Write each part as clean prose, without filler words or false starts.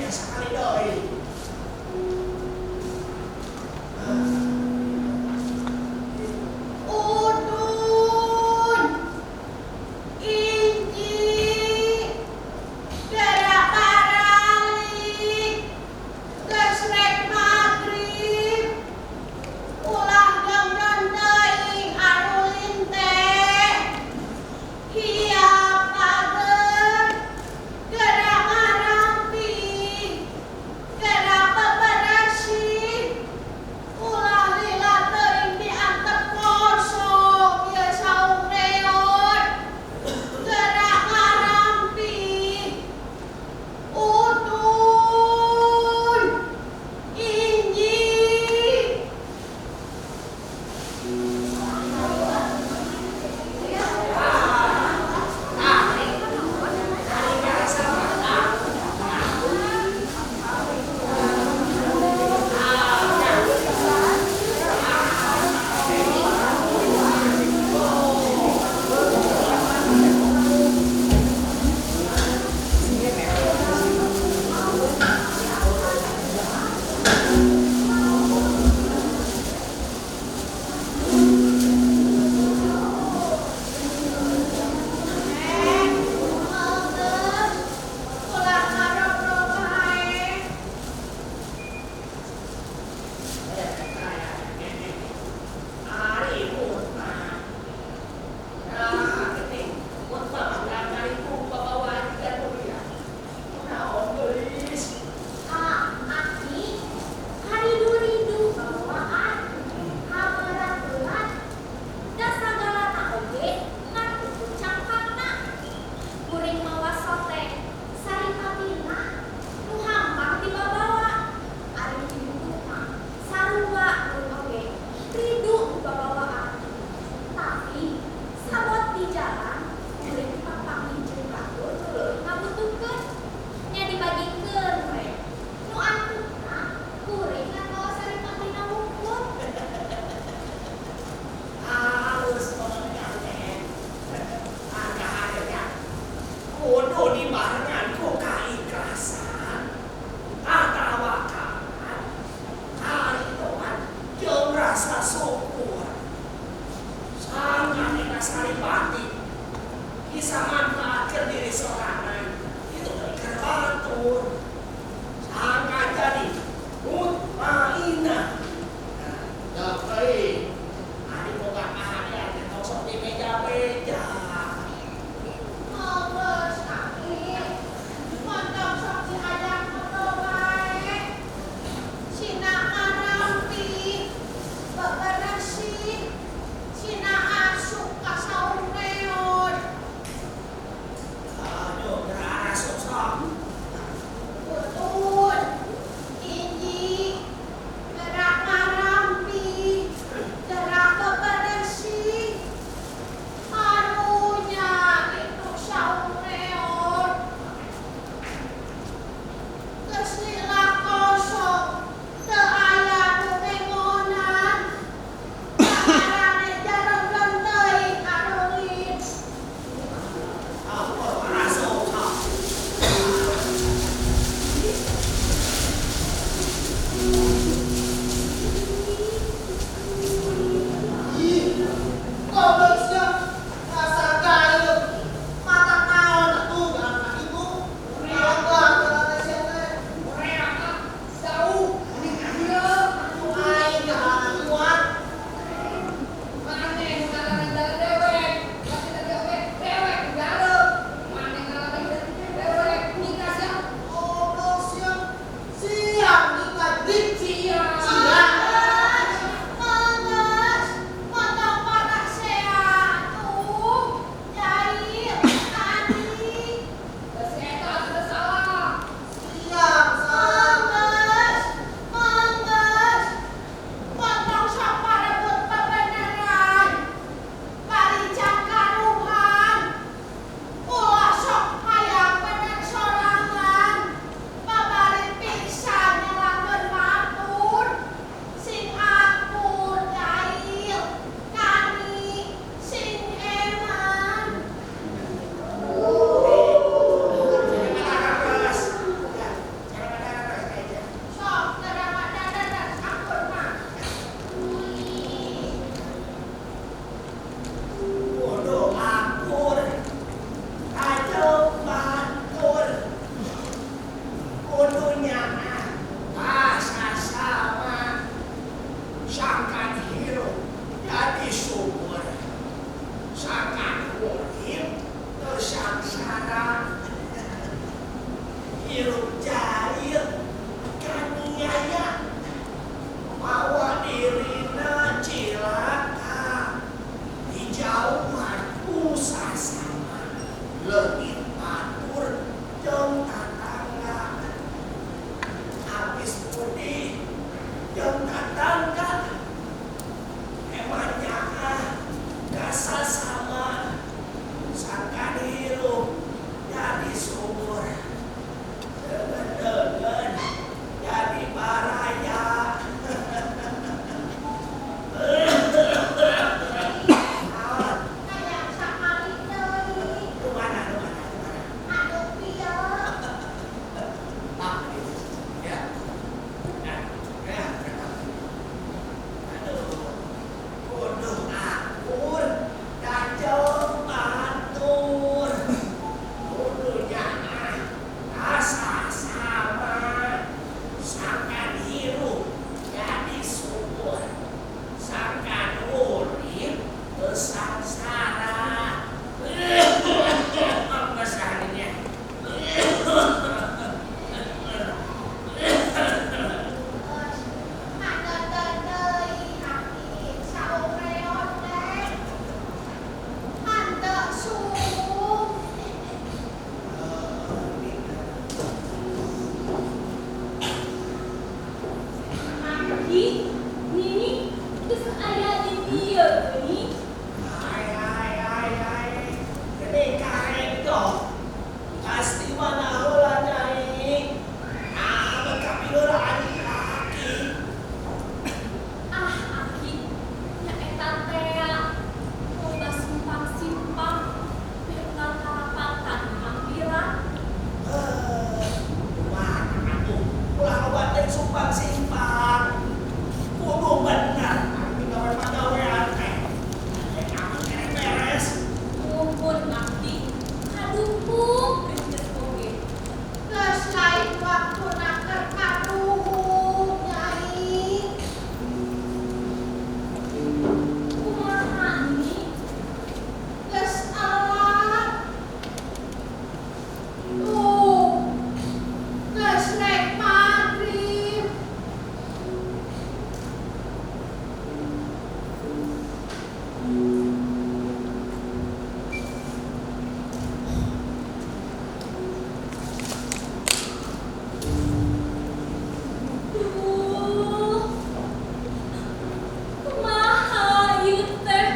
Sakali deui. Udun Inji gerak baralik, geus rek magrib, ulah dongdon teuing arulin teh. Hiap pager, gerak ngarampih, gerak. Budi jeung tatangga emang nyaah kasasama sangkan hirup jadi subur deungeun-deungeun jadi baraya. Hayang sakali deui. Nu mana, nu mana, nu mana? Aduh, pieu. Ah, ya. Nah, ya. Aduh, kudu akur dan batur. Kudu nyaah kasasama sangkan hirup jadi subur sangkan urip teu sangsara. Besarnya. Ada deui aki saung reot teh. Hanteu subuh. Aki, Nini, geus aya di dieu geuning. Ai ai ai ai. Ini karek toh. Pasti mana heula nyai. Ah, kapiluran aki. Ah, Aki, nya eta teh loba simpang-simpang beh urang karapatan hampiran. Eh, kumaha atuh? Ulah loba teh simpang-simpang. Kudu bener ari gawe pagawean teh. Rek aku keneh beres. Muhun Aki, kadukung geus oge. Geus lain waktuna keur kaduhung nyai. Kumaha Nini? Geus elak. Tuh. Geus rek magrib. Duh. Kumaha ieu teh?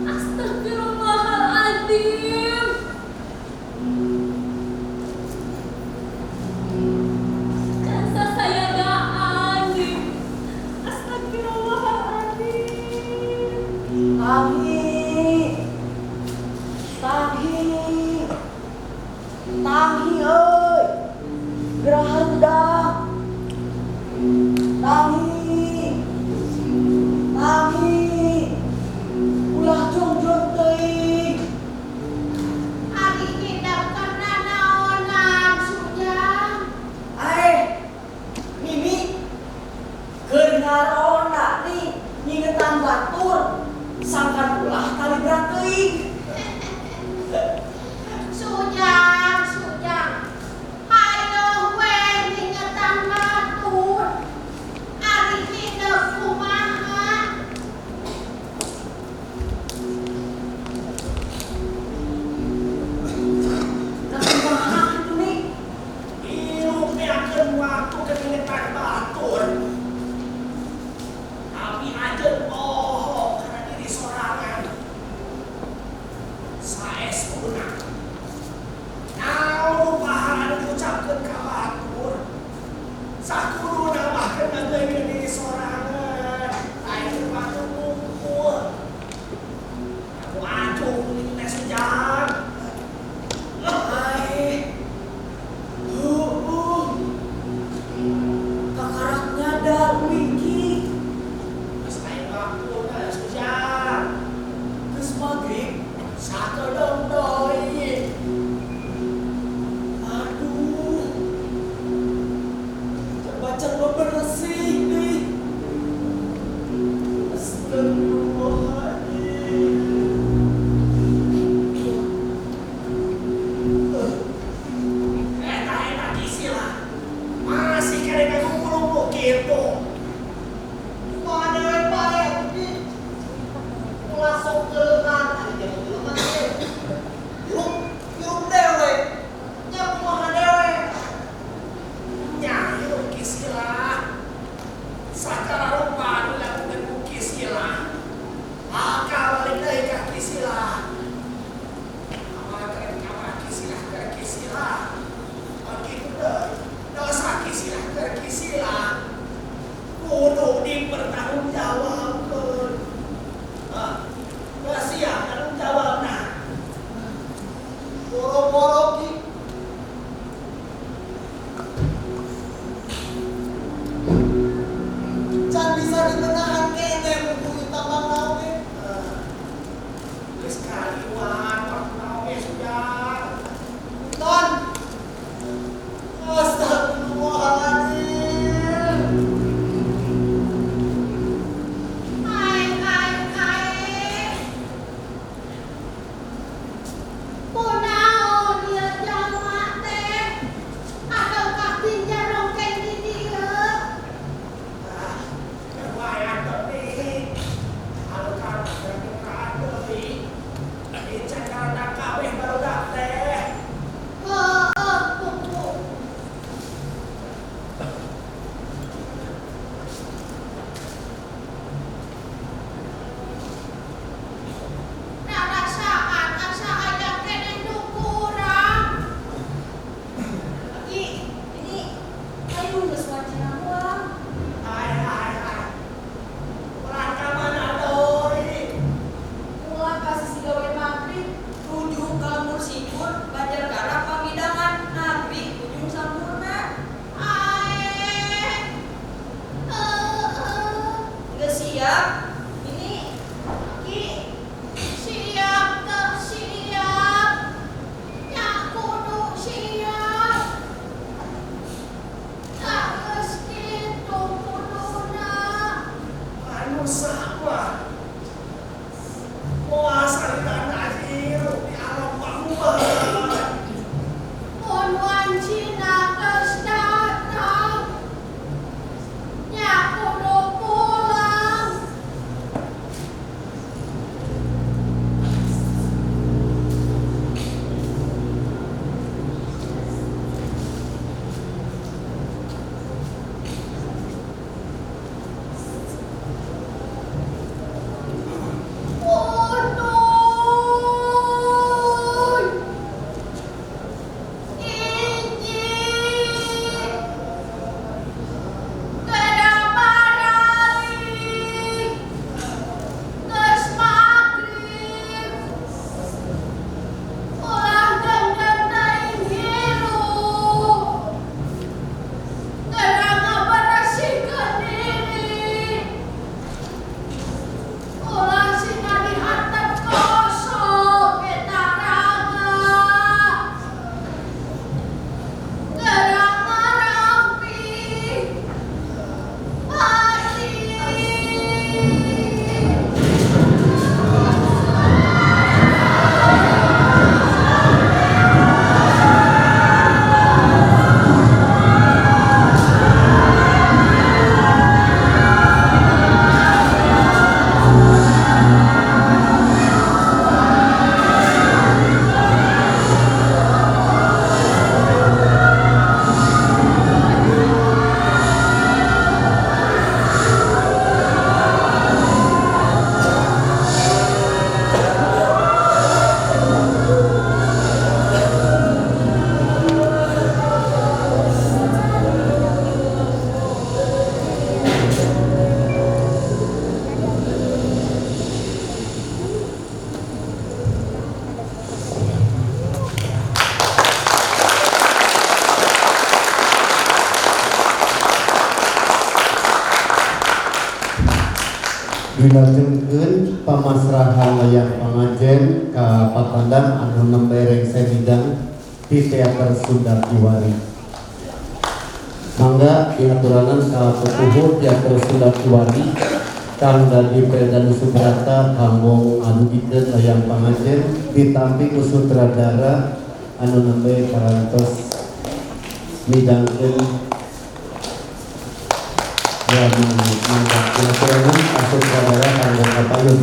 Astagfirullahaladzim. Can sasayagaan deui. Astagfirullahaladzim. Tangi, tangi, tangi, euy, geura harudak. Tangi, tangi, ulah jongjon teuing. Ari hidep keur nanaonan Sujang? Aeh, Mimi, keur ngaronda nih ngingetan batur, sangkan ulah talibra teuing. Sujang, Sujang. Hayoh we ngingetan batur. Ari hidep kumaha? Nah, kumaha kitu nih? Hirup beakeun waktu keur ngingetan batur. Tapi anjeun poho kana diri sorangan. Saestuna. Naon rupahan anu diucapkeun ka batur? Sakuduna mah keur ngageuikeun diri sorangan. Lain batur mungkul. Aku acuh itu teh Sujang. Aeh, heueuh. Can bisa dibenahan keneh mumpung tambang oge. Geus kaliwat waktu oge sudah. Ton. Astagfirullahaladzim. Ai ai ai. Kunaon ieu jalma teh? Ataukah tinjarongkeng di dieu? Ah, lumayan deui. Anu kan berdukaan deui. Ican karena kabeh barudak teh. Heueuh kuku. Rarasaan asa aya keneh nu kurang. Ki, ini ayo geus wacana uang. Hai hai hai. Ulah ka mana deui? Ulah kasih si gawe maghrib, tujuh ka lembur sikur, Banjargara pamidangan, nagri ujung sampurna. Ae. Heueuh. Geus siap? Ini Ki, Siap teu siap. Nya kudu siap. Tak geus kitu kuduna. Anu sama. Moal salita hirup di alam pangubah. Mun wancina geus datang. Nya kudu pulang. Utuy. Hiji. Kada baralik. Geus magrib. Ulah dendam teuing hirup. Kada ngaberesihkeun diri. Ulah sina dihatep kosong eta raga. Geura ngarampih hati. Dilajengkeun pamasrahan layang pangajen ka Patandan anu nembe rengse midang di Teater Sunda Kiwari. Mangga diaturanan ka pepuhur Teater Sunda Kiwari Kang Dadi Perdana Subrata kanggo ngadugikeun layang pangajen ditampi ku sutradara anu nembe parantos midangkeun drama. Mangga diaturanan ka sutradara kanggo kapayun.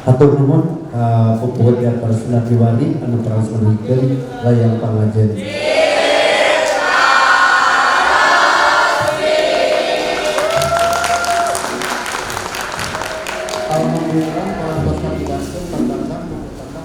Hatur nuhun ka pupuhu teater Sunda Kiwari anu parantos ngadugikeun layang pangajen. Alhamdulillah parantos kapidanten tandang buku tanda.